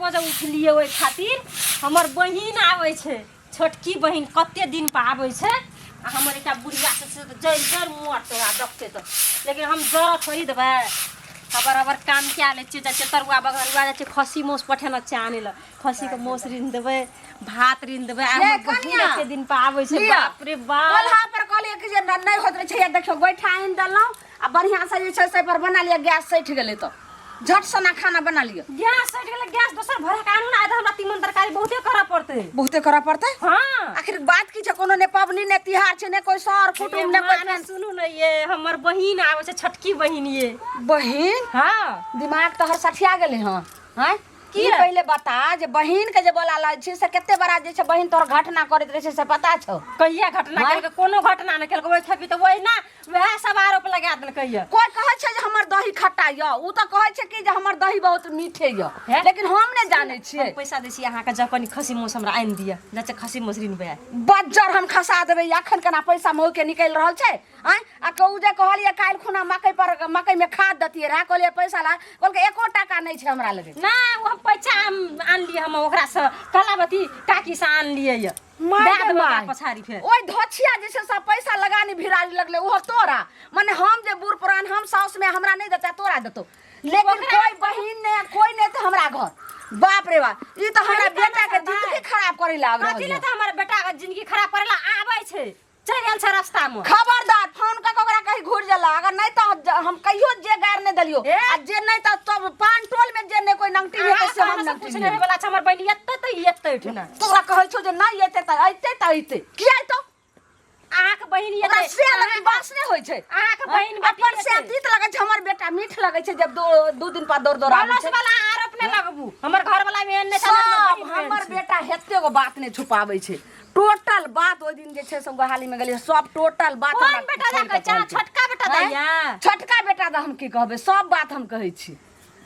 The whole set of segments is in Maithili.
बजे उठलियै ओहि खातिर हमर बहिन आबै छै छोटकी बहिन कते दिन पर आबै छै आ हमर एकटा बुढ़िया छै से तऽ जरि जरि मरतै ओकरा देखतै तऽ लेकिन हम जरऽ थोड़ी देबै हबर हबर काम कए लै छियै जाइ छियै तरुआ बघरुआ जाइ छियै खस्सी माँस पठेना छै आनै लए खस्सीके माँस ऋण देबै भात ऋण देबै आ ये हमर बहिन कनिया, एते दिन पर आबै छै लिअ। बाप रे बाप कोल्हा पर कहलियै कि जे नहि होइत रहै छै देखियौ गोइठा आनि देलहुँ आ बढ़िआँ से जे छै से पर बना लिअ गैस सठि गेलै तऽ झट सना खाना बना लिअ गैस सटि गेलै गैस दोसर भरा के आनू ने आइ तऽ हमरा तीमन तरकारी बहुते करऽ पड़तै बहुते करऽ पड़तै हँ आखिर बात की छै कोनो ने पबनी ने तिहार छै ने कोई सर कुटुम ने कोई माने सुनू ने ये हमर बहिन आबै छै छोटकी बहिन ये बहिन हँ दिमाग तोहर सठिया गेलै हँ आँय की किया? पहिले बता जे बहिन के जे बोला लै छी से कते बड़ा जे छै बहिन तोहर घटना करैत रहै छै से पता छौ कहिया घटना हाँ? केलकै कोनो घटना नहि केलकै ओहि खेपी तऽ वही ना वएह सब आरोप लगा देलकै ये कोई कहै छै जे हमर दही खट्टा यऽ उ तऽ कहै छै कि जे हमर दही बहुत मीठे यऽ हे? लेकिन हम नहि जानै छियै हम पैसा दै छी अहाँके जँ कनि खसी मांस हमरा आनि दिअ जाइ छै खसी मांस ऋण बज्जर हम खसा देबै अखन केना पैसा मऊ के निकलि रहल छै आँय आ कहू जे कहलियै काल्हि खुना मकई पर मकई में खाद देतियै रहए कहलियै पैसा ला कहलकै एको टाका नहि छै हमरा लगे नहि ओ हम पैसा आनलियै हम ओकरासँ कलावती काकीसँ आनलियै यऽ माय दए गे देबै ओकरा माय। पछाड़ी फेर ओहि धोछिया जे छै सब पैसा लगानी भिरारी लगलै ओहो तोरा मने हम जे बूढ़ पुरान हम साउस में हमरा नहि देता तोरा देतो लेकिन ओकरा कोई बहिन नहि कोई नहि तऽ हमरा घर बाप रे बाप ई तऽ हमरा खाली बेटा के तमाशा बा। जिंदगी खराब करे ला आबि रहल कथी लए यऽ। तऽ हमर बेटाके जिंदगी खराब करै लए आबै छै चलि गेल छै रास्ता में खबरदार फोन कऽ के ओकरा कही घुरि जाला अगर नहीं तो हम कहियो जे गार नहीं दलियो ए? आ जे नहीं तो तब पान टोल में जे नहीं कोई नंगटी हेतै से हम नंगटी पूछने रहे वाला छै हमर बहिन एतै तऽ ई एतै ठिना तोरा कहै छौ जे नहीं एतै तऽ अइतै तऽ अइतै किया अइतौ अहाँके बहिन ओकरा एतै से लगै बास नहि होइ छै अहाँके बहिन बेटी अपन से एतै। तीत लगै छै हमर बेटा मीठ लगै छै जब दो दू दिन पर दौड़ दौड़ आबै पड़ोस छै वाला आरोप नहि लगबू हमर घर वाला एहन नहि छै सब हमर बहिन हमर एहन छै। बेटा हेते गो बात नहि छुपाबै छै टोटल बात ओहि दिन जे छै से गोहाली में गेलियै सब टोटल बात कोन हमरा बेटा खोलि दऽ कऽ कहै छै? कहलकै। छोटका बेटा आँय? दैया छोटका बेटा दऽ हम की कहबै सब बात हम कहै छी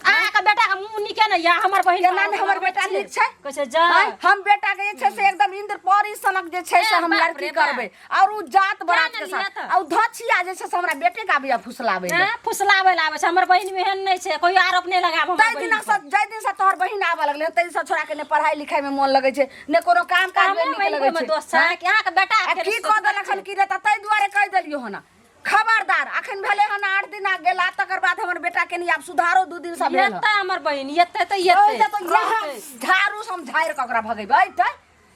अहाँके बेटा के मुंह नीके नहि या हमर बहिन केना नहि हमर बेटा नीक छै? कहै छै जा आँय? हम बेटा के जे छै से एकदम इंद्र परी सनक जे छै से ए, हम बाप लड़की रे बाप। करबै और उ जात बरात ने के लिअ साथ तऽ? आ उ धछिया जे छै से हमरा बेटे के आबैया फुसलाबै लए। हाँ, फुसलाबै लए आबै छै हमर बहिन एहन नहि छै कोई आरोप नहि लगाब हमर ताहि बहिन दिना पर। से जाहि दिन से तोहर बहिन आबऽ लगलै ताहि दिन से छोड़ा के ने पढ़ाई लिखाई में मोन लगै छै ने कोनो काम काज में हमरे नीक बहिन लगै मे छै दोष छै कि अहाँके बेटा आ फेर की कऽ देलक हन की रे तऽ ताहि दुआरे कहि देलियौ हन खबरदार अखन भेलै हन 8 दिन आ गेला तकर बाद हमर बेटा के आब सुधारो 2 दिन से भेल हन। एतै हमर बहिन एतै तऽ ओहि एतै तऽ इएह झाड़ू से हम झाड़ि कऽ ओकरा भगेबै अइतै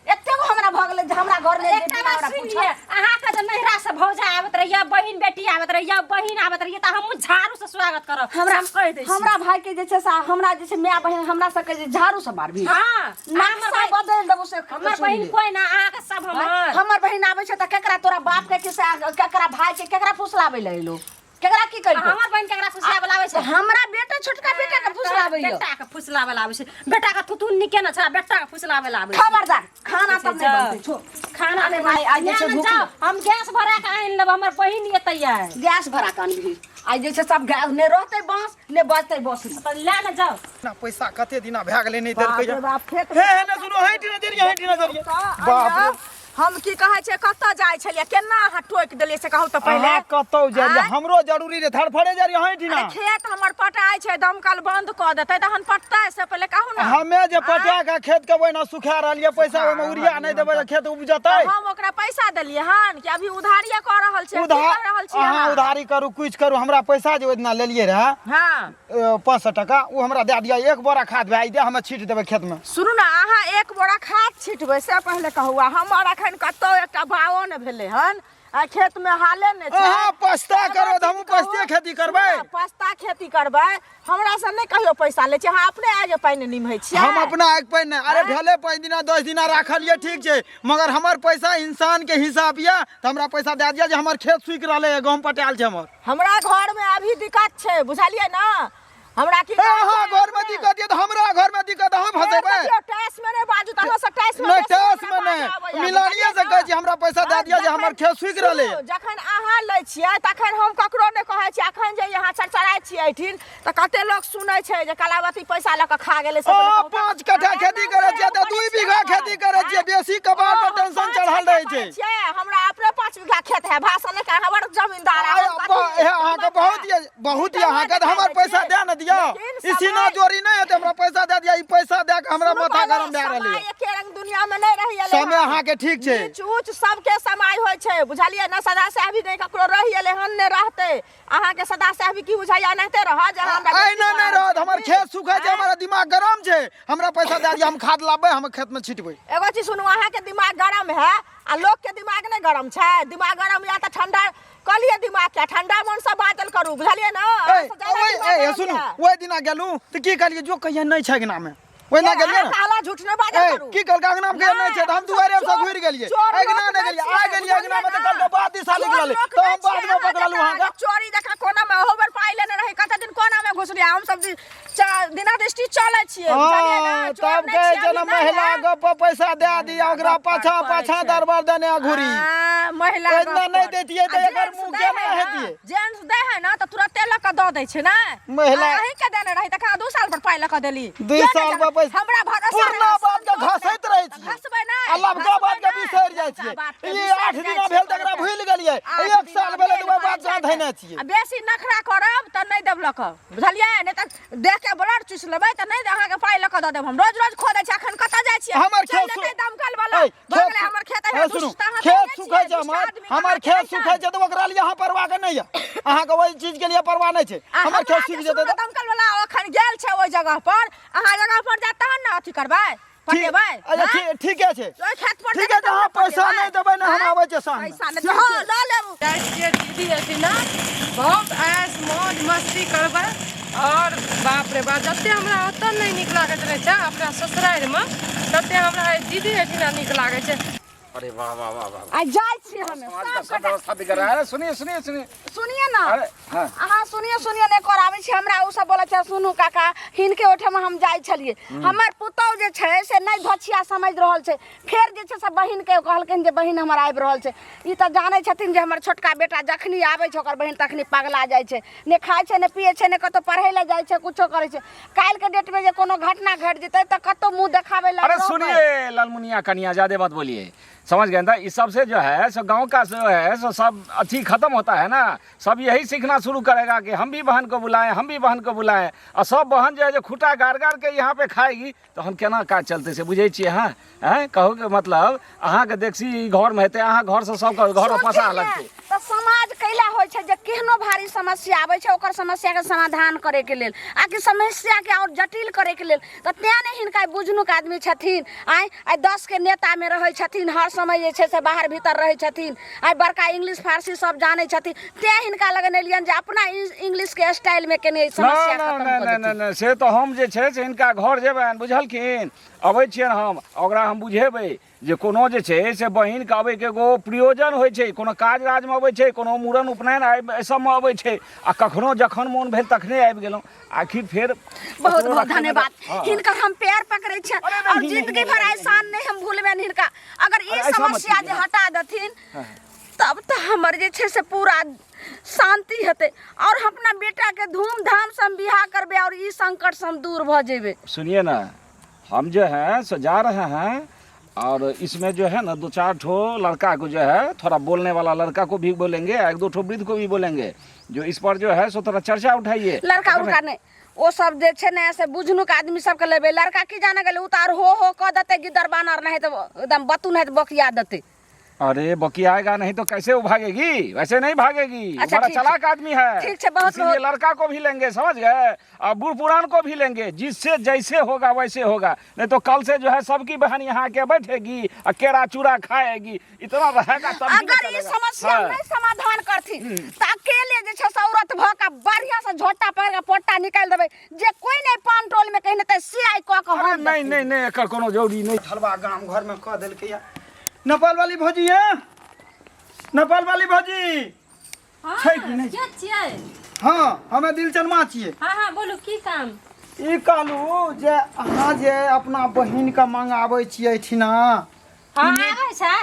एतेक हमरा भऽ गेलै जे हमरा घर मे एकटा बात सुनि लिअ अहाँके जे नैहरा से भौजा आबैत रहैया बहिन बेटी आबैत रहैया बहिन आबैत रहैया तऽ हमहूँ झाड़ू से स्वागत करब हमरा हम कहि दै छी हमरा भाई के जे छै से हमरा जे छै माय बहिन हमरा सबके जे झाड़ू से मारबी हँ नक्शा बदलि देबो से हमर सुनि बहिन ले। कोइ ना अहाँके सब हमर हमर बहिन आबै छै तऽ केकरा तोरा बाप के कि से केकरा भाई के केकरा फुसलाबै लए एलो केकरा की करितो हमर बहिन केकरा फुसलाबै लाबै छै हमरा बेटा छोटका बेटा के फुसलाबै यौ बेटा के फुसलाबै लाबै छै बेटा के थुथुन निके न छै बेटा के फुसलाबै लाबै छै। खबरदार खाना तब नहि बनतै छोड़ खाना अरे भाई, आइ जे छै नहि, भूख जाओ, हम गैस भरा के आनि लेब हमर बहिन एतै आइ गैस भरा के अनबही आइ जे छै सब गैस ने रहतै बांस ने बजतै बस तऽ लए ने जाउ ना पैसा कते दिना भए गेलै नहि देलकै बाप रे बाप, खेत हे हे ने सुनो हटि ना जरिए हटि ना जरिए बाप रे हम की कहै छै कतऽ जाइ छलियै केना अहाँ टोकि देलियै से कहू तऽ पहिले अहाँ कतौ जाइए आँय? हमरो जरूरी रे धड़फड़े जाइए हटि ना अरे खेत हमर पटाइ छै दमकल बंद कऽ देतै तहन पटतै से पहिले कहू ने हमे जे पटा के खेत के ओहिना सुखा रहलियै पैसा ओहिमे उड़िया नहि देबै तऽ खेत उपजतै तऽ हम ओकरा पैसा देलियै हन कि अभी उधारिये कऽ रहल छियै की उधार कऽ रहल छियै अहाँ अहाँ? उधारी करू कुछ करू हमरा पैसा जे ओहि दिना लेलियै रहए हँ 500 टका ओ हमरा दए दिअ एक बोरा खाद भए जेतै हमे छीट देबै खेतमे सुनू ने अहाँ एक बोरा खाद छिटबै से पहिले कहू आ हमर अखन कतौ एकटा भावो नहि भेलै हन आ खेतमे हाले नहि छै अहाँ पछता करबै तऽ हमहूँ कहू, पछते खेती करबै सुनू ने, पछता खेती करबै हमरा से नहि कहियो पैसा लै छियै अहाँ अपने आगे पानि निमहै छियै हम अपना आगि पानि नहि अरे भेलै 5 दिना 10 दिना राखलियै ठीक छै मगर हमर पैसा इंसान के हिसाब यऽ तऽ हमरा पैसा दए दिअ जे हमर खेत सूखि रहलै हँ गहूँम पटायल छै हमर हमरा घरमे अभी दिक्कत छै बुझलियै ने हमरा की ए अहाँ घर में दिक्कत यऽ तऽ हमरा घर में दिक्कत अहाँ फंसेबै टैक्स में नहि बाजू तऽ अहाँ से टैक्स में नहि बेसी टैक्स हमरा में बाजऽ नहि आबैया, मिलानिये से बुझलियै कहै छी हमरा पैसा दए दिअ जे हमर खेत सूखि रहलै सुनू, जखन अहाँ लै छियै तखन हम ककरो नहि कहै छियै अखन जे यहाँ चरचराइ छियै एहिठिन तऽ कते लोक सुनै छै जे कलावती पैसा लऽ कऽ खा गेलै से ओ बोले कहू तऽ। 5 कट्ठा खेती करै छियै तऽ 2 बीघा खेती करै छियै बेसी कबाड़ पर टेंशन चढ़ल रहै छै छियै हमरा अपने 5 बीघा खेत है भाषण नहि कर हमर जमींदार है, आय हम अब्बा, कथी- हे अहाँके बहुत ये बहुत ये अहाँके तऽ हमर पैसा दए ने दिअ लेकिन ई सीना समय- जोरी नहि हेतै हमरा पैसा दए दिअ ई पैसा दए के हमरा सुनू माथा पहिले, गरम भए रहल समय यऽ। एके रंग दुनिया में नहीं रही एलै समय हन। अहाँके ठीक छै। नीच ऊँच सबके समय होइ छै, बुझलियै ने? सदा साहबी नहि ककरो रहि एलै हन, नहि रहतै। अहाँके सदा साहबी की बुझाइया एनाहिते रहत जे हमरा एहिना बेइज्जती नहि कऽ रहल रहत। छै। हमर खेत सुखै छै, आँय? हमरा दिमाग गरम छै। हमरा पैसा दए दिअ, हम खाद लाबबै, हम खेतमे छिटबै। एगो चीज सुनू, अहाँके दिमाग गरम है आ लोकके दिमाग नहि गरम छै? दिमाग गरम यऽ तऽ ठंडा कऽ लिअ दिमागके, ठंडा मनसँ बाजल करू, बुझलियै ने? ए, अहाँसँ ज्यादा ओहि दिमाग ए गरम सुनू, यऽ। ओहि दिना गेलहुँ तऽ की कहलियै जो कहिया नहि छै अङ्गनामे, ओहिना ए, गेलियै अहाँ ने। कहला झूठ नहि बाजल ए करू। की कहलकै अंगना मे नहि छै, तऽ हम हमसब दुआरे से चोर- घुरि गेलियै। चोर लोक अंगना नहि नहि गेलियै, छियै, आ गेलियै अंगना मे तऽ बुझलियै कहलकै ने? बात दिशा चोर निकललै, लोक तऽ नहि हम छियै बादमे अहाँ पकड़लहुँ जकाँ, अहाँके। चोरी जकाँ कोना मे ओहो बेर पाइ लेने रही, कते दिन कोना मे घुसलियै। हमसब दिना दृष्टि चलै छियै, बुझलियै ने? हाँ, चोर तब नहि कहै छियै, छै ने अभी नहि महिला है। गप पर पैसा दए दिया, ओकरा गप्प पाछा पर पाछा छै। दरबार देने घुरी। आ, महिला ओहिना गप्प नहि पर। दैतियै तऽ आ एकर जेंट्स मुँह दै केना है ने, हेतियै? जेंट्स दै है ने तऽ तुरते लऽ कऽ दऽ दै छै ने। महिला- अहीं के देने रही तखन 2 साल पर पाइ लऽ कऽ देली। दू किया नहि साल जाना? पर पैसा- हमरा भरोसा पुरना रहै, बात के संतोष घसैत रहै तऽ छियै। घसबै नहि, आ लबका घसबै बात के नहि, बिसरि जाइ लबका छियै। बात के ई बिसरि 8 जाइ दिना छियै भेल तकरा तुरते। भूलि गेलियै। 8 एक दिना साल भेलै भेल तऽ ओहि बात पाइ के धयने छियै। आ बेसी नखरा करब तऽ नहि देब लऽ कऽ, बुझलियै? नहि तऽ देह के ब्लड चूसि लेबै तऽ नहि अहाँके पाइ लऽ कऽ दऽ देब। हम रोज रोज खो दै छी। अखन कतऽ जाइ छियै? हमर चलि खेत जेतै दमकल वाला। ऐ, भऽ खेत गेलै हमर खेत। ऐ, सुनू, खेत सुखै छै हमर, हमर खेत सुखै छै तऽ ओकरा लिए अहाँ परवाह के नहि यऽ। अहाँके ओहि चीज के लिए परवाह नहि छै। आ हमर खेत हमरा सुखि जे जेतै सुनू ने, तऽ दमकल वाला अखन गेल छै ओहि जगह पर। अहाँ जगह पर जायत तहन ने अथी करबै, पटेबै। अच्छा हाँ? ठीके छै। ओहि खेत पर ठीके जेतै छै, तहन अहाँ ने पैसा पटेबै। नहि देबै ने, हम हाँ? आबै छियै साँझमे। पैसा नहि देबै। हँ, लऽ लेब। जाइ छियै दीदी एहिठिना, बहुत ऐश मौज मस्ती करबै। आओर बाप रे बाप, जतेक हमरा ओतऽ नहि नीक लागैत रहै छै अपना ससुरारिमे, ततेक हमरा एहि दीदी एहिठिना नीक लागै छै। अरे वाह वाह वाह वाह! आ जाइ छी हमे। समाज का सब सब कटा व्यवस्था बिगड़ रहा है। सुनिए सुनिए सुनिए। सुनिए ना। अरे हाँ। अहाँ सुनिए सुनिए नहि कराबै छी हमरा। ओ सब बोलै छै, सुनू काका, हिनके ओहिठाम हम जाइ छलियै, हमर पुतहु जे छै से नहि धोछिया समझि रहल छै। फेर जे छै से बहिनके कहलखिन जे बहिन हमर आबि रहल छै। ई तऽ जानै छथिन जे हमर छोटका बेटा जखनी आबै छै, ओकर बहिन तखनी पगला जाइ छै, ने खाइ छै, ने पियै छै, ने कतहु पढ़ै लए जाइ छै, कुछो करै छै। काल्हिके डेटमे जे कोनो घटना घटि जेतै तऽ कतहु मुँह देखाबै लए अरे रहबै। सुनिए लालमुनिया कनिया, ज्यादा बात बोलिए, समझ गए ना? इस सब से जो है सो गांव का जो है सो सब अथी खत्म होता है ना। सब यही सीखना शुरू करेगा कि हम भी बहन को बुलाएं, हम भी बहन को बुलाएं, और सब बहन जो है जो खूटा गाड़ गाड़ के यहाँ पे खाएगी, तो हम केना काज चलते से बुझै छियै? हाँ हैं, कहू के मतलब अहाँके देखसी ई घरमे हेतै, अहाँ घरसँ सबके घरमे पसा सोचै लगतै। तऽ समाज कैला होइ छै जे केहनो भारी समस्या आबै छै, ओकर समस्याके समाधान करैके लेल आकि समस्याके आओर जटिल करैके लेल? तऽ तेँ ने हिनका बुझनुक आदमी छथिन। आँय, आइ 10के नेतामे रहै छथिन, हर समय जे छै से बाहर भीतर रहै छथिन, आइ बड़का इंग्लिश फारसी सब जानै छथिन, तेँ हिनका लग एलियनि जे अपना इंग्लिशके स्टाइलमे केने ई ना समस्या ना खत्म नहि कऽ नहि नहि देथिन। नहि, से तऽ हम जे छै से हिनका घर जेबनि, बुझलखिन? अबै छियनि हम, ओकरा हम बुझेबै जे कोनो जे छै से बहिनके अबैके एगो प्रयोजन होइ छै। कोनो काज राजमे अबै छै, कोनो मूड़न उपनयन एहि सबमे अबै छै, आ कखनो जखन मोन भेल तखने आबि गेलहुँ। आखिर फेर बहुत ओकरो बहुत रखैमे तऽ- धन्यवाद। हँ। हिनकर हम पैर पकड़ै छियनि अरे और नहीं, जिंदगी नहीं, भर नहीं, एहसान नहि हम भूलबनि हिनका। अगर ई अरे ऐसा मत समस्या कीजिए जे ना। हटा देथिन तब तऽ हमर जे छै से पूरा शान्ति हेतै और हम अपना बेटाके धूमधाम से हम बियाह करबै और ई संकट से हम दूर भऽ जेबै। सुनिए ना, हम जो है सो जा रहे हैं और इसमें जो है ना दो चार ठो लड़का को जो है, थोड़ा बोलने वाला लड़का को भी बोलेंगे, एक दो ठो वृद्ध को भी बोलेंगे, जो इस पर जो है सो थोड़ा चर्चा उठाइए। लड़का उड़का नहि, ओ सब जे छै ने से बुझनुक आदमी सबके लेबै। लड़का की जाने गेलै, ओ तऽ आर हो हो कऽ देतै, गिद्दर बानर नहि तऽ एकदम बतू नहि तऽ बकिया देतै। अरे बकियाएगा नहीं तो कैसे वो भागेगी? वैसे नहीं भागेगी। वो अच्छा, बड़ा ठीक छै। चालाक आदमी है। ठीक छै, बहुत इसीलिए बहुत- लड़का को भी लेंगे, समझ गए? और बूढ़ पुरान को भी लेंगे। जिससे जैसे होगा वैसे होगा, नहीं तो कल से जो है सबकी बहन यहाँ आके बैठेगी और केरा चूड़ा खाएगी। इतना रहेगा तब भी ना अगर ई चलेगा। समस्या हाँ। नहि समाधान करथिन तऽ अकेले जे छै से औरत भऽ कऽ बढ़िआँ से झोटा पकड़ि कऽ पोटा निकालि देबै जे कोइ नहि पान टोल मे कहि तऽ से आइ कऽ कऽ अरे हम नहीं नहीं नहीं, एकर कोनो जरूरी नहीं। हलवा गाम घर में कऽ देलकै या। नेपाल वाली भौजी, ये नेपाल वाली भौजी छै कि नहि? के छियै? हाँ, हमे दिलचनमा छियै। हाँ हाँ, बोलू, की काम? ई कहलू जे अहाँ जे अपना बहिन के मंगाबै छियै एहिठिना। हाँ, आबै छै।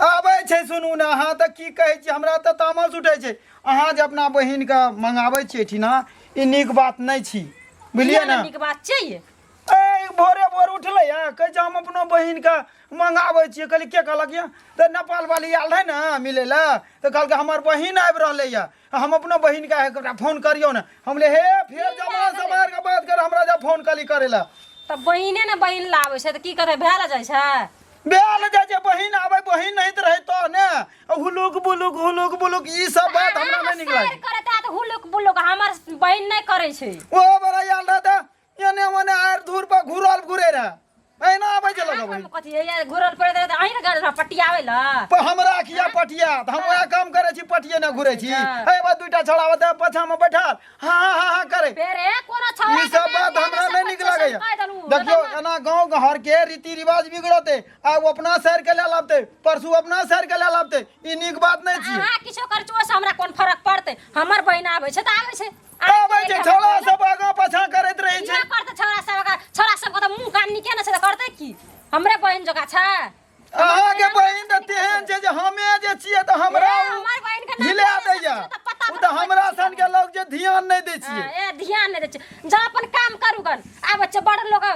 आबै छै। सुनू ने, अहाँ तऽ की कहै छी, हमरा तऽ तामस उठै छै। अहाँ जे अपना बहिन के मंगाबै छियै एहिठिना, ई नीक बात नहि छी, बुझलियै ने? नीक बात चाहिए। ए, भोरे भोर उठलै हँ, कहै छै हम अपनो बहिनके मंगाबै छियै। कहली के कहलक यऽ? तऽ नेपाल वाली आयल रहै ने मिलै लए, तऽ कहलकै हमर बहिन आबि रहलै यऽ, हम अपनो बहिनके एकरा फोन करियौ ने। हम ले हे फेर जमा समारके बात कर, हमरा जब फोन कली करै लए। तऽ बहिने ने बहिन लाबै छै तऽ की कहतै भेल जाइ छै भेल जाइ छै बहिन आबै बहिन नहीं रहै तो ने हुलुक बुलुक हुलुक बुलुक ई सब बात हमरा नहि नीक लागे करत तऽ हुलुक बुलुक हमर बहिन नहि करै छै ओ बड़ा आयल रहै तऽ एने ओने आर धूर पर घुरल घुरे रहै एना आबै छै लग बहिन कथी ये घुरल पड़ैत रहै तऽ अहीं ने गेल रहै पटियाबै लए पर हमरा किया पटिया तऽ हम वएह काम करै छी पटिये ने घुरै छी हे बा दूटा छौड़ा ओतऽ पाछा मे बैठल हाँ हाँ हाँ हाँ करे फेर ए कोनो छौड़ा ई सब बात हमरा नहि नीक लागैया देखियौ एना गाँव घर के रीति रिवाज बिगड़ते आ ओ अपना शहर के लए लाबते परसू अपना शहर के लए लाबते ई नीक बात नहि छियै अहाँ किछो करै छी ओहिसँ हमरा कोन फरक पड़तै हमर बहिन आबै छै तऽ आबै छै आबै छै छौड़ा सब आगाँ पाछाँ करैत रहै छै किया करतै छौड़ा सब छौड़ा सबके तऽ मुँह कान नीके नहि छै तऽ करतै की हमरे बहिन जकाँ छै अहाँके बहिन तऽ तेहन छै जे हमे जे छियै तऽ हमरा ए, हमर बहिन के नाम हिला लेने दैया छै तऽ पता ओ तऽ हमरा सन के लोग जे ध्यान नहि दै छियै ए ध्यान नहि दै छै जा अपन काम करू गन आबै छै बड़ लोग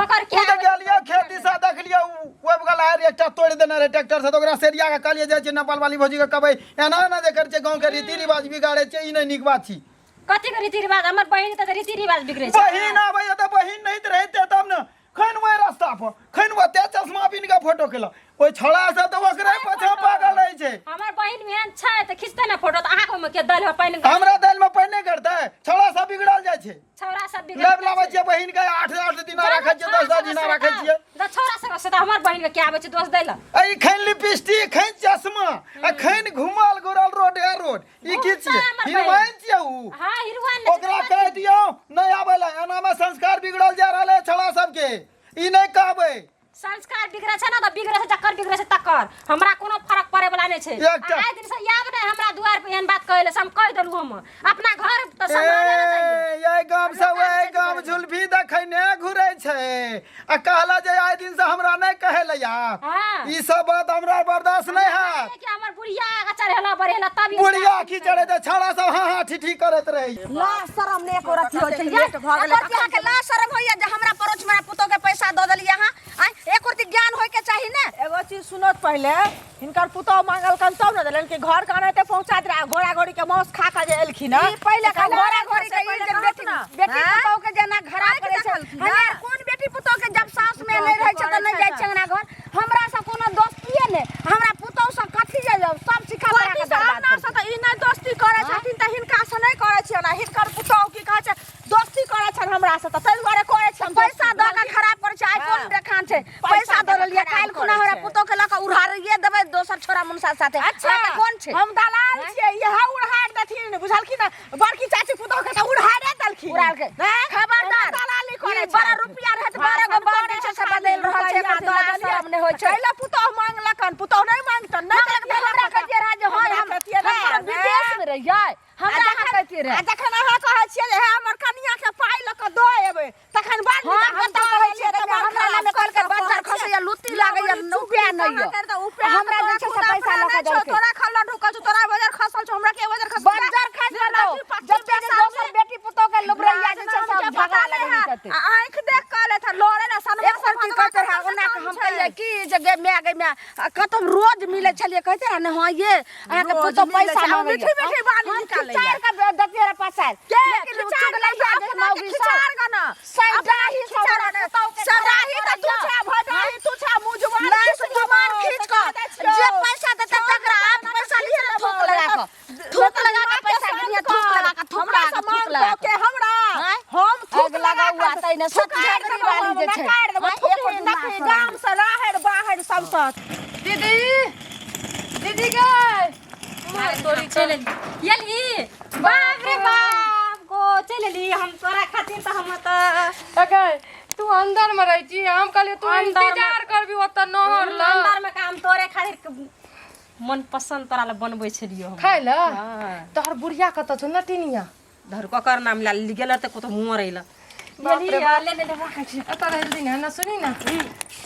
ककर ओ के तऽ गेलियै खेत दिशा देखलियै ओ ओहि बगल आयर एकटा तोड़ि देने रहै ट्रैक्टर से तऽ ओकरा सेरिया के कहलियै जाइ छियै नेपाल वाली भौजी के कहबै एना एना जे करै छै गाँव के रीति रिवाज बिगाड़ै छै ई नहि नीक बात छी कथी के रीति रिवाज हमर बहिन तऽ रीति रिवाज बिगड़ै छै बहिन आबैया तऽ बहिन नहि रहते तब ने खन ओहि रास्ता पर खन ओते चश्मा पिन्ह के फोटो केलक ओहि छौड़ा सब तऽ ओकरे पाछाँ पागल रहै छै हमर बहिन एहन छै तऽ खिचतै ने फोटो तऽ अहाँके ओहिमे के दालि मे पानि हमरा दालि मे पानि नहि करतै छौड़ा सब बिगड़ल जाइ छै छौड़ा सब बिगड़ल लाबि लाबै छियै बहिन के आठ आठ दिना राखै छियै दस दस दिना राखै छियै तऽ छौड़ा सब से तऽ हमर बहिन के के आबै छै दोष दै लए आ ई खैन लिपस्टिक खैन चश्मा आ खैन घुमल घुरल रोड ए रोड ई की छियै हमर बहिन। हिरवाइन छियै उ हाँ हिरवाइन नहि छै, ओकरा कहि दियौ नहि आबै लए एनामे संस्कार बिगड़ल जा रहल है छौड़ा सबके ई नहि कहबै संस्कार बिगड़ै छै ने तऽ बिगड़ै छै जकर बिगड़ै छै तकर हमरा कोनो फरक पड़ै वाला नहि छै एकटा- आइ दिन से आब नहि हमरा दुआर पर एहन बात कहै लए से हम कहि देलहुँ हम अपना घर तऽ सम्हाले ने चाहिए ए, एहि गाम से ओहि गाम झुलफी देखैने घुरै छै आ कहला जे आइ दिन से हमरा नहि कहै लए यार हाँ। ई सब बात हमरा बर्दाश्त नहि हैत कि हमर बुढ़िया आगा चढ़ेला बढ़ेला तब ई बुढ़िया की चढ़े तऽ छौड़ा सब हाँ हाँ ठीठी करैत रहै ला शरम ने एको रति होइ छै लेट भऽ गेलै एको रति अहाँके ला शरम होइया जे हमरा पड़ोस में पुतोह के पैसा दऽ देलियै अहाँ आँय एको रति ज्ञान होय के चाही ने एगो चीज सुनत पहिले हिनकर पुतोह मांगलकन तब ने देलनि कि घर के अनाहिते पहुंचा दे घोड़ा घोड़ी के मांस खा के जे एलखिन ई पहिले का घोड़ा घोड़ी के ई जे बेटी बेटी पुतोह के जेना घरा करै छै हमरा कोन बेटी पुतोह के जब सास में नहि रहै छै तऽ नहि जाइ छै अंगना घर हमरा से कोनो दोस्तिए नहि हमरा पुतोह से कथी जे सब सिखा पढ़ा के बर्बाद अपना से तऽ ई नहि दोस्ती करै छथिन तऽ हिनका से नहि करै छियै ने हिनकर पुतोह की कहै छै दोस्ती करै छनि हमरा से तऽ ताहि दुआरे करै छियै पैसा दऽ के खराब करै छै आइ कोन देखान छै पैसा दऽ देलियै काल्हि खुना हमरा पुतोह के लऽ कऽ उड़ारिये देबै दोसर छोरा मुनसा साथे अच्छा अहाँके कोन छै हम दलाल छियै इएह उड़ार देथिन बुझलखिन ने बड़की चाची पुतोह के तऽ उड़ारे देलखिन उड़ाल के हैं? खबरदार दलाली करै ई बड़ा रुपया रहत बारह गो बाल जे छै से बदलि रहल छै एकर दिमाग शरम नहि होइ छै कैला पुतोह मांगलकन पुतोह नहि मांगतन नहि मांगलक तऽ हमरा कहितियै रहए जे हँ हम हम विदेश मे रहियै हमरा अहाँ कहितियै आ रहए जखन अहाँ कहै छियै जे हे हमर कनिया के पाइ लऽ कऽ दऽ एबै तखन बड़ हम नीक कतऽ कहै छियै रे हमरा नामे कहलकै बज्जर खसैया लुत्ती लागैया उपाय नहि यऽ हमरा जे छै से पैसा लऽ कऽ देलकै तोरा खल्ला ढुकल छौ तोरा बजर खसल छौ हमरा के बजर खसल बज्जर खसि पड़तौ जते जे दोसर बेटी पुतोह के लुबरैया जे छै सब झगड़ा लगेने करतै आँखि देख कऽ लेत लड़े ना सनमा एक सरती कहते रहे ओना के हम कहियै की जे गे माय गे माय आ कतौ हम रोज मिलै छलियै कहते रहे ने हँ ये अहाँके रोज पुतोह मिलै पैसा छै, आ मांगैया मीठी मीठी वाणी हम निकालैया। खिचार के दतियै रहे पसार के लेकिन उ खिचार चुगलैया जे अपना के मौगी सब खिचार गना सैडाही सब खिचार हमरा पुतोह के सदाही खराब तऽ तू करैया। छा भदाही तू छा मुँह जुबान लाश जुबान खींच कऽ जे पैसा देतै तकरा आप पैसा लिए ने थूक लगा कऽ थूक लगा कऽ पैसा गिनिया थूक लगा कऽ थूक लगा कऽ थूक लगा के हमरा आँय? हम थूक आगि लगा लगाउ आ तैने सत झगड़ी वाली जे छै। आँय, एको दिन देखी गाम से राहड़ बाहर सब से दीदी दीदी गे मार तोरी चलि एली एली बाप रे बाप गो चलि एली हम तोरा खातिर तऽ हम तऽ अगे तू अंदर में रहै छी हम कहलियै तू अंदर में- इंतजार करबी ओतऽ नहर लग अंदर में काम तोरे खातिर मन पसंद तोरा लए बनबै छलियो हम खाइ लए हाँ। तोहर बुढ़िया कतऽ छौ नटिनिया धर ककर नाम लए लेली गेल तऽ कतौ मरै लए बाप रे एली, ले ले ले राखै छी एतऽ रहल दिन है ना सुनी ना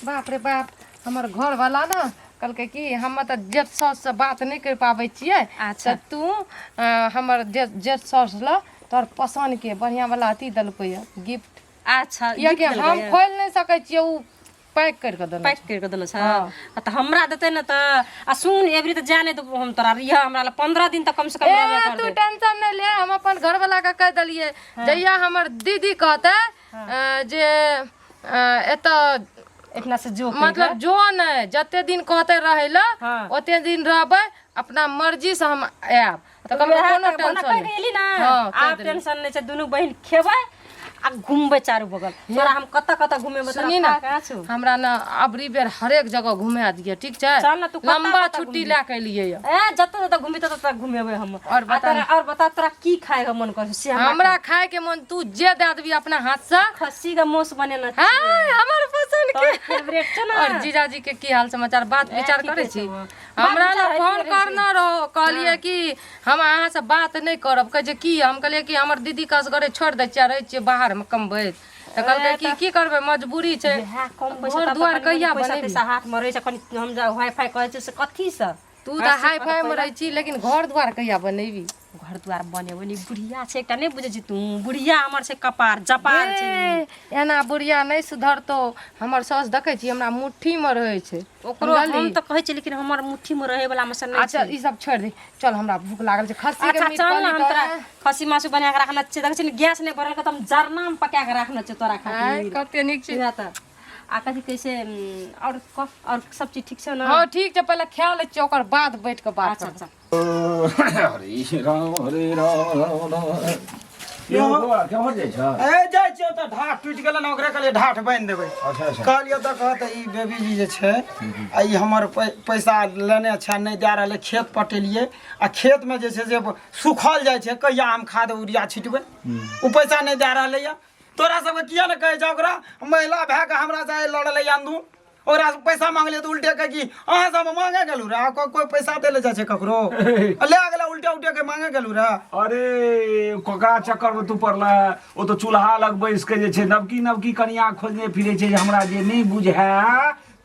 बाप रे बाप हमर घरवाला ने कहलकै कि हम तऽ जेठ साउससँ बात नहि करि पाबै छियै अच्छा। तऽ तू हमर जेठ जेठ साउस लए तोहर पसन्दके बढ़िआँवला अथी देलकै यऽ गिफ्ट अच्छा किएकि गिफ्ट हम देलकै? खोलि नहि सकै छियै ओ पैक करि कऽ देने पैक करि कऽ देने छै आ तऽ हमरा देतै ने तऽ आ सुन एबरी तऽ जाय नहि देबो हम तोरा रिह हमरा लए 15 दिन तक कम से कम ए रहबे तू करतै टेंशन नहि ले हम अपन घरवला के कहि देलियै जहिया हमर दीदी कहतै जे एतऽ एतना से जो मतलब जो नहि जते दिन कहते रहै लए हाँ। ओते दिन रहबै अपना मर्जी से हम आयब तऽ कहलकै कोनो टेंशन कहि नहि ना हाँ, कहि आब देलियै। टेंशन नहि छै दुनू बहिन खेबै आ घुमबै चारू बगल तोरा हम कतऽ कतऽ घुमेबै तोरा सुनी ना पता छौ हमरा ने अबरी बेर हरेक जगह घुमा दिअ ठीक छै चल ना, तू कतऽ लंबा कतऽ छुट्टी घुमबी? लए के एलियै यऽ ए जतऽ जतऽ घुमी ततऽ ततऽ घुमेबै हम और आ बता तोरा और बता तोरा की खाए के मन कर से हमरा हमरा खाय के मन तू जे दए देबी अपना हाथ से खस्सी के मांस बनेना छै हाँ हमर पसंद के तोहर फेवरेट छौ ना और जीजाजी के की हाल समाचार बात विचार ठीके करै छै छी वो। हमरा बात ने विचार फोन होइते रहै छै। करना रहो कहलियै कि हम अहाँ से बात नहि करब कहै छै की हम कहलियै कि हमर दीदी के असगरे छोड़ि दै छियै रहै छियै बाहरमे कमबैत तऽ कहलकै कि की करबै मजबूरी छै इएह कम पैसा घर तब तऽ दुआर कनि मनि कहिया पैसा बनेबी तैसा हाथमे रहै छै कनि हम जे हाई फाई करै छियै से कथीसँ तू तऽ हाई फाई मे रहै छी लेकिन घर दुआर कहिया बनेबी घर दुआर बनेबै ने बुढ़िया छै एकटा नहि बुझै छी तू बुढ़िया हमर छै कपार जपार छै ए, एना बुढ़िया नहि सुधरतौ हमर साउस देखै छी हमरा मुट्ठीमे रहै छै ओकरो समझलही? हम तऽ कहै छियै लेकिन हमर मुट्ठीमे रहै वला मे से नहि अच्छा ई सब छोड़ि दे चल हमरा भूख लागल छै खस्सी के अच्छा मीट चल ने कहली हम तोरा तऽ खस्सी मासु बना कऽ राखने छियै देखै छी ने गैस नहि भरल तऽ हम जरनामे पका कऽ राखने छियै तोरा आँय, खातिर कते नीक छै बुझा तऽ आ कथी कहै छै आओर कह आओर सब चीज ठीक छौ ने हँ ठीक छै पहिले खा लै छियै ओकर बाद बैठ कऽ बात अच्छा करब अच्छा हरे राम हरे राम राम राम यौ बौआ केम्हर जाइ छ ए जाइ छियै तऽ ढाठ टूटि गेलै ने ओकरे कहलियै ढाठ बान्हि देबै अच्छा अच्छा कहलियै तऽ कहत ई बेबी जी जे छै आ ई हमर पैसा लेने छै नहि दए रहलै खेत पटेलियै आ खेतमे जे छै से सुखल जाइ छै कहिया हम खाद यूरिया छिटबै ओ पैसा नहि दए रहलैए तोरा सबके किया ने कहै छै ओकरा महिला भए कऽ हमरा से आइ लड़लै अंधू ओकरा से पैसा मांगलियै तऽ उल्टे कहै कि अहाँ सब मांगे गेलू रह कोई पैसा दै लए जाइ छै ककरो ले गेलै उल्टे उल्टे के मांगे गेलू रह अरे ककरा चक्कर में तू पड़ला ओ तऽ चूल्हा लग बैस के जे छै नवकी नवकी कनिया खोजने फिरै छै जे हमरा जे नहि बुझै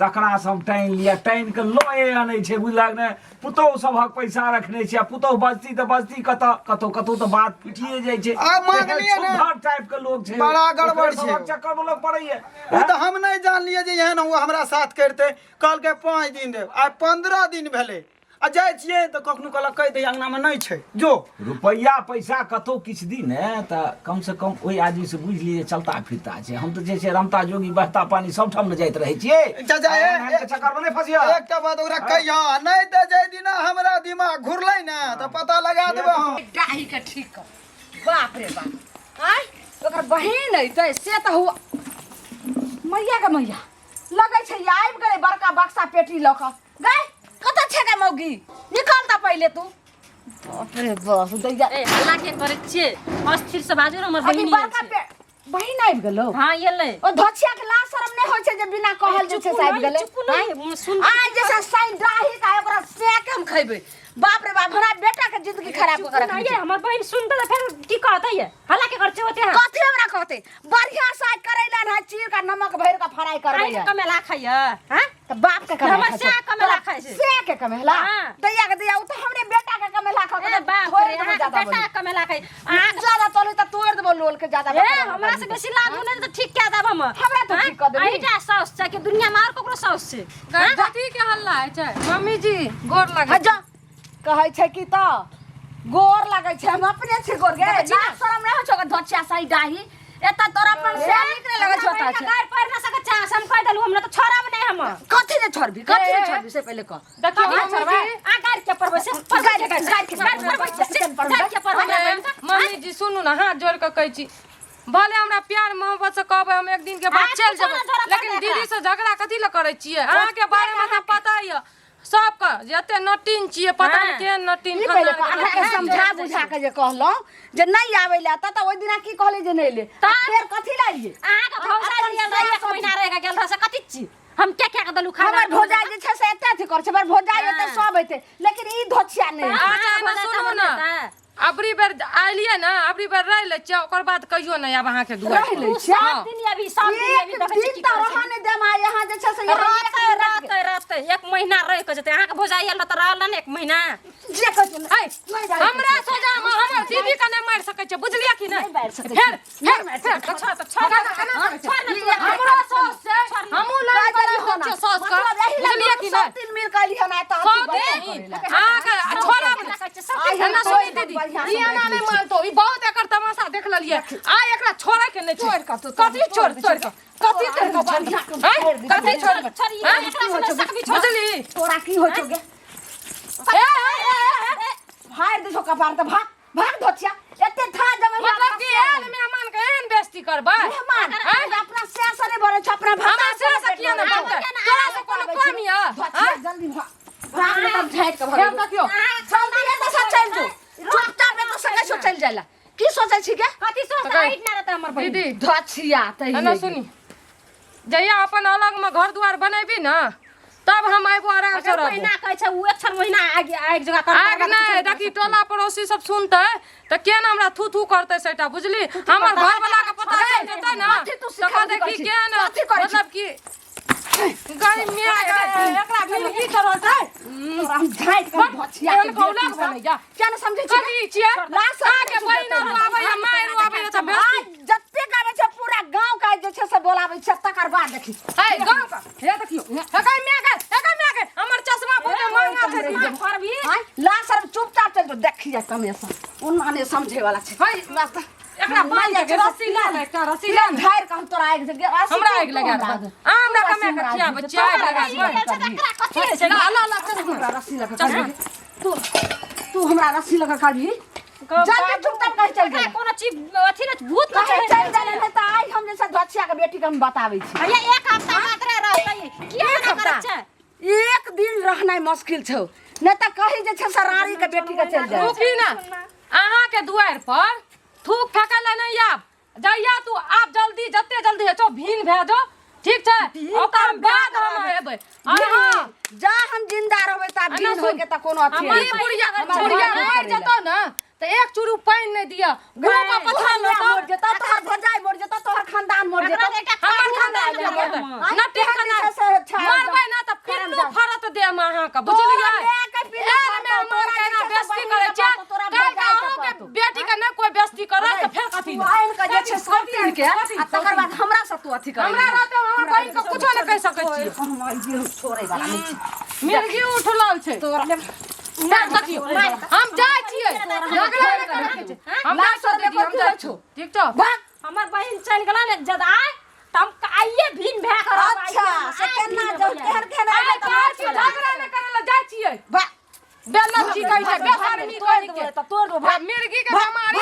तकरा से हम टानि लिअ टानि के लए अनै छै बुझलक ने पुतोहु सभक पैसा रखने छै आ पुतोहु बजती तऽ बजती कतऽ कतौ कतौ तऽ बात फुटिए जाइ छै आ मांगलियै ने। सुधर टाइप के लोग छै बड़ा गड़बड़ ओकरे छै। सभक चक्कर में लोग पड़ैया ओ तऽ हम नहि जानलियै जे एहन ओ हमरा साथ करितै कहलकै 5 दिन देब आइ 15 दिन भेलै आ जाइ छियै तऽ कखनो कहलक कहि दै अङ्गनामे नहि छै जो रुपैआ पैसा कतौ किछु दी ने तऽ कम से कम ओहि आदमी से बुझि लियै जे चलता फिरता छै हम तऽ जे छै रमता जोगी बहता पानी सब ठाम ने जाइत रहै छियै चाचा, ए, एहन एहन के चक्कर मे नहि फसिया एकटा बात ओकरा कहिया नहि तऽ जाहि दिना हमरा दिमाग घुरलै ने तऽ पता लगा देबै हम डाही के ठीक कर बाप रे बाप आय ओकर बहिन अइतै से तऽ हुआ मैया के मैया लगै छै आबि गेलै बड़का बक्सा पेटी लऽ कऽ गै कतऽ छै गे मौगी निकल तऽ पहिले तू बाप रे बाप दैया ए हल्ला के करै छियै अस्थिर से बाजू ने हमर अभी बहिन बड़का पे बहिन आबि गेलौ हां एलै ओ धोछिया के लाज शरम नहि होइ छै जे बिना कहल जे छै से आबि गेलै चुप नहि सुन आइ जे छै साइन डाही का ओकरा सेक हम खैबै बाप रे बाप हमरा बेटा के जिंदगी खराब कऽ के रखने नहीं छै हमर बहिन सुनते तऽ फेर की कहतै ये हल्ला के करै छियै ओते अहाँ कथी हमरा कहते बढ़िया से करैला है चीर का नमक भरि के फ्राई करबै अहीं के कमेला खाइए हैं त बाप के कमेला हमर से कमेला खाइ छै से के कमेला हाँ। दैया के दैया उ त हमरे बेटा के कमेला खा ए बाप थोड़े रे देबो अहाँके ज्यादा बेटा बोली। कमेला खाइ अहाँ ज्यादा तोली त तोड़ देबो लोल के ज्यादा ए बकरा हमरा से बेसी लागू नहि तऽ ठीक कए देब हम हमरा तो ठीक कऽ देबही। अहीटा साउस छै कि दुनिया मे आर ककरो साउस छै कथी के हल्ला होइ छै मम्मी जी गोर लागै हँ जा कहै छै कि तऽ गोर लगै छै हम अपने छी गोर गे देखै छी ने? लाज शरम नहि होइ छौ धोछिया सही डाही एतऽ तोरा अपन से नीक नहि लगै छौ ओतऽ छै गारि पढ़ ना सकैत छै से हम कहि देलहुँ हमरा तऽ छोड़ब नहि हम कथी ने छोड़बी कथी ने छोड़बी से पहिले कह देखियौ कथी मम्मी छोड़बै जी आ गारि के पढ़बै से गारि- गारि के गारि पढ़बै से गारि के पढ़बै हमरा बहिन के। मम्मी जी सुनू ने हाथ जोड़ कऽ कहै छी भले हमरा प्यार मोहब्बत से कहबै हम एक दिन के बाद आ, चलि कुछो ना जेबै झगड़ा लेकिन कर दीदी से झगड़ा कथी लए करै छियै अहाँके बारे में तऽ पता यऽ सबके जते नटीन छियै पता नहि हाँ। केहन नटीन ई पहिले खानदान कह, के अहाँके समझा बुझा के जे कहलहुँ जे नहि आबै लए तऽ ओहि दिना की कहली जे नहि एलै आ फेर कथी लए एलियै अहाँके भौजाई गेल रहे एक महीना रह के गेल रहे से कथी छी हम क्या क्या के देलू खाना हमर भौजाई जे छै से एते अथी करै छै हमर भौजाई एते सब एते लेकिन ई धोछिया नहि एतै। अच्छा एना सुनू ने अबरी बेर आइलियै ने अबरी बेर रहि लै छियै ओकर बाद कहियो नहि आब अहाँके दुआर रहि पर। लै छियै। सात दिन अभी सात दिन अभी एक देखै छियै दिन की तऽ करै छै। रहऽ नहि देम आ यहाँ जे छै से यहाँ एक रहतै मिनट रहतै रहतै एक महीना रहि के जेतै अहाँके भौजाई आयल तऽ रहल ने एक महीना जे कहै छै ऐ, नहि बाजि हमरा सोझा मे हमर दीदी के नहि मारि सकै छै बुझलियै कि नहि नहि बाजि सकै फेर छी। नहि मारि सकै फेर छोड़ हमरो सास छै हमहूँ लड़ि कहि देली कऽ हो ना। छियै सास के मतलब एहि लए बुझलियै दुनू कि सब नहि तिल मिल कऽ एलिहन आ तऽ सौ अथी बढ़िआँ दिन करै लए। अहाँके छोड़ब आइ हम एना सुनी तोड़ि दीदी बढ़िआँ ई से एना बैठ नहि मानतो ई बहुत एकर तमाशा देख लेलियै आ एकरा छोड़े के नहि छै तोड़ि कऽ तू कथी छोड़ तोड़ि तोड़ कऽ कथी कथी तोहर के छोड़बै हैं? कथी छोड़बै छोड़, हैं? एकरा से नहि सकबी, छोड़। बुझली तोरा की होइ छौ गे ए, ए, ए, ए, फाड़ि दै छौ कपार तऽ भाग भाग धोचिया एते था जमे मतलब कि आयल मेहमान के एहन बेइज्जती करबै मेहमान हैं? अपना से से नहि भरै छौ अपना हमरा से से किया नहि बनतै तोरा से कोनो कम यऽ धोचिया जल्दी भाग भाग नहि तब झाड़ि कऽ फेर भग देखियौ जल्दी एतऽ से चलि जो चुपचाप एतऽ से कैसो चलि जाय ला की सोचै छी गे कथी सोचता तऽ आइट ना रहता हमर बहिन दीदी धोचिया तऽ एना सुनी जहिया अपन अलग में घर दुआर बनेबी ना तब हम आबो आराम से अगर रहबो महीना कहै छै उ एक क्षण महीना आग आगि जगह कर आग नहि देखी टोला पड़ोसी सब सुनतै तऽ केना हमरा थू थू करतै सेटा बुझली हमर घर वाला के पता चलि जेतै ना कथी तू तऽ सिखाबै कहतै कि छी? केहन कथी करै छी? मतलब कि गई मिया गई एकरा भी की करल छै तोरा हम झाड़ि कऽ धोचिया एहन कौला बनैया किया नहि समझै छी कथी छियै लाज से अहाँके बहिन आरू आबैया माय आरू आबैया तऽ बेसी आज जतेक आबै छै पूरा गाँव के जे छै से बोलाबै छै तकर बाद देखी हे गाँव के हे देखियौ हे गई मिया गई हे गई मिया गई हमर चश्मा बहुते महंगा छै करबी आँय, ला सर चुपचाप चल जो देखी जा कमे से ओना नहि समझे वाला छै है एकरा बांध के रस्सी ला ले एकटा रस्सी ला ने। झाड़ि कऽ हम तोरा आगि से हमरा आगि लगा दे आ हमरा कमे के खियाबै छियै आगि लगा देबै एकरा कथी होइ छै ला ला ला चश्मा हमरा रस्सी लगा करबी तू तू हमरा रस्सी लगा करबी जल्दी चुपचाप कहीं चल एकरा गेल कोनो चीज अथी ने भूत न कहीं चल गेल नहीं तऽ आइ हम जैसे धोचिया के बेटी के हम बताबै छी भैया एक हफ्ता मात्र रहतै किया एक एना हफ्ता करै छै एक दिन रहनाइ मुश्किल छौ नहि तऽ कहीं जे छै से रानी के बेटी के चलि जाय रुकी ना अहाँ के दुआरि पर थूक फेकै लए नहि आब जहिया तू आब जल्दी जते जल्दी होइ छौ भीन भए जो ठीक छै ओकर बाद हम एबै और हाँ जा हम जिंदा रहबै ता ना भीन सुन। होय के तऽ कोनो अथी ई नहि। बुढ़िया हमर बुढ़िया घर मरि जेतौ ना तऽ एक चूरू पानि नहि दिअ गुरु पर तोहर पथल माय लेतौ मरि जेतौ तोहर भौजाइ मरि जेतौ तोहर खानदान मरि जेतौ एकरा एकटा हमर खानदान खानदान नहि मरतै आँय, नटी तेहन खानदान जे छै से छै मरबै ना तऽ पिल्लू फरत देम अहाँके बुझलियै तोरा माय के पिल्लू एहन फरतौ, मेहमान तोरा के एना जे छै से बेइज्जती बहिन करै के छियै पड़तौ, तोरा काल्हि के भौजाइ के अहूँके पड़तौ। बेटी के नहि कोइ बेइज्जती करत तऽ फेर कथी तू आनि कऽ जे छै सौतीन के आ तकर बाद हमरा से तू अथी करै हमरा रहते हमर बहिन के कुछो नहि कहि सकै छियै हम ई छोड़ै वाला नहि छी मिर्गी उठलल छै तोरा ना देखियौ हम जाइ छियै झगड़ा नहि करैके छै हम जाइ छियै दीदी हम जाइ छियै ठीक छौ भाग हमर बहिन चलि गेला ने जद आय तऽ हम आइए भीन भए कऽ रहब, आइए अच्छा हम, से आइ केना भीन जाउ भए केहन केहन आइ आबै तऽ कहै छियै झगड़ा नहि करै लए जाइ छियै भाग बेलज्जी कहै छै बेशर्मी तोड़ कहै देबो के तऽ तोड़ देबो भाग मिर्गी के बेमारी